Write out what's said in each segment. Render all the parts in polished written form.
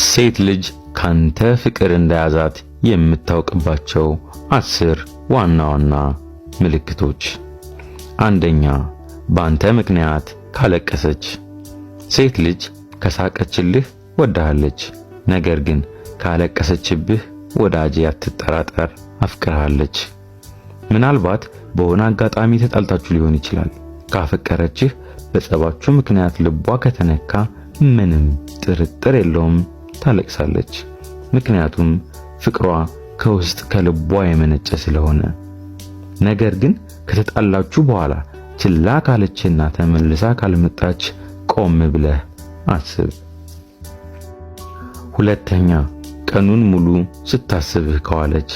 ሴት ልጅ ካንተ ፍቅር እንደያዛት የምታውቅባቸው 10 ዋና ዋና ምልክቶች። አንደኛ፣ በአንተ ምክንያት ካለቀሰች። ሴት ልጅ ከሳቀችልህ ወዳሃለች። ነገር ግን ካለቀሰችብህ ወዳጄ አትጠራጠር፣ አፍቅርሃለች። ምናልባት በሆነ አጋጣሚ ተጣልታችሁ ሊሆን ይችላል። ካፈቀረችህ በጸባችሁ ምክንያት ልቧ ከተነካ ምንም ጥርጥር የለውም ታለቅሳለች። ምክንያቱም ፍቅሯ ከውስጥ ከልቧ የመነጨ ስለሆነ። ነገር ግን ከተጣላችሁ በኋላ ችላ ካለችና ተመልሳ ካልመጣች ቆም ብለህ አስብ። ሁለተኛ፣ ቀኑን ሙሉ ስታስብህ ከዋለች።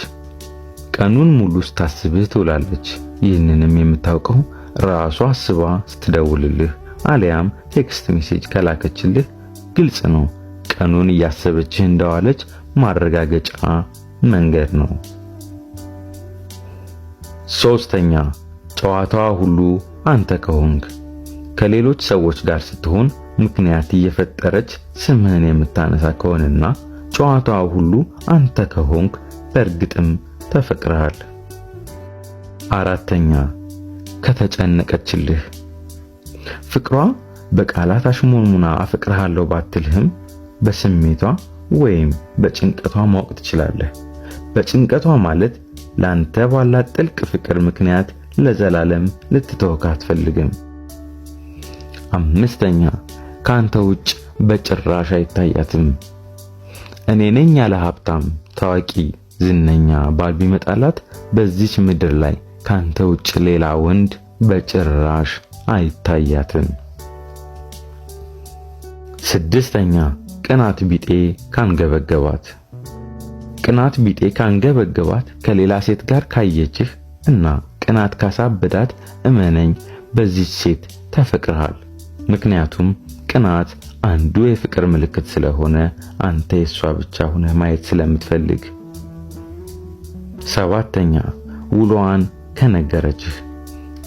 ቀኑን ሙሉ ስታስብህ ትውላለች። ይህንንም የምታውቀው ራሷ አስባ ስትደውልልህ አሊያም text message ከላከችልህ ግልጽ ነው። ቀኑን እያሰበችህ እንደዋለች ማረጋገጫ መንገድ ነው። ሶስተኛ፣ ጨዋታዋ ሁሉ አንተ ከሆንክ። ከሌሎች ሰዎች ጋር ስትሆን ምክንያት እየፈጠረች ስምህን የምታነሳ ከሆነና ጨዋታዋ ሁሉ አንተ ከሆንክ በእርግጥም ተፈቅረሃል። አራተኛ፣ ከተጨነቀችልህ። ፍቅሯ በቃላት አሽሞንሙና አፈቅርሃለሁ ባትልህም በስሜቷ ወይም በጭንቀቷ ማወቅ ትችላለህ። በጭንቀቷ ማለት ላንተ ባላት ጥልቅ ፍቅር ምክንያት ለዘላለም ልትተውህ አትፈልግም። አምስተኛ፣ ካንተ ውጭ በጭራሽ አይታያትም። እኔ ነኝ ያለ ሀብታም፣ ታዋቂ፣ ዝነኛ ባል ቢመጣላት በዚች ምድር ላይ ካንተ ውጭ ሌላ ወንድ በጭራሽ አይታያትም። ስድስተኛ፣ ቅናት ቢጤ ካንገበገባት። ቅናት ቢጤ ካንገበገባት ከሌላ ሴት ጋር ካየችህ እና ቅናት ካሳበዳት እመነኝ በዚች ሴት ተፈቅረሃል። ምክንያቱም ቅናት አንዱ የፍቅር ምልክት ስለሆነ አንተ የሷ ብቻ ሆነህ ማየት ስለምትፈልግ። ሰባተኛ፣ ውሏን ከነገረችህ።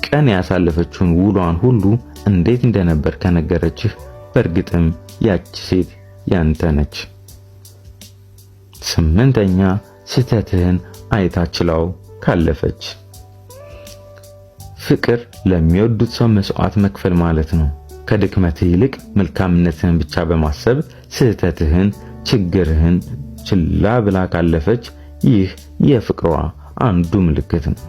ቀን ያሳለፈችውን ውሏን ሁሉ እንዴት እንደነበር ከነገረችህ በእርግጥም ያቺ ሴት ያንተ ነች። ስምንተኛ፣ ስህተትህን አይታ ችላው ካለፈች። ፍቅር ለሚወዱት ሰው መስዋዕት መክፈል ማለት ነው። ከድክመትህ ይልቅ መልካምነትህን ብቻ በማሰብ ስህተትህን፣ ችግርህን ችላ ብላ ካለፈች ይህ የፍቅሯ አንዱ ምልክት ነው።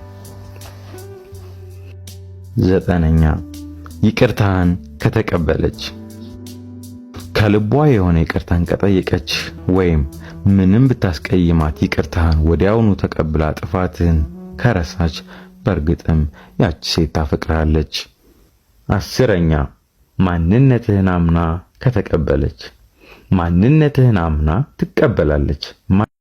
ዘጠነኛ፣ ይቅርታህን ከተቀበለች። ከልቧ የሆነ ይቅርታን ከጠየቀች ወይም ምንም ብታስቀይማት ይቅርታህን ወዲያውኑ ተቀብላ ጥፋትህን ከረሳች በእርግጥም ያች ሴት ታፈቅርሃለች። 10ኛ፣ ማንነትህን አምና ከተቀበለች። ማንነትህን አምና ትቀበላለች።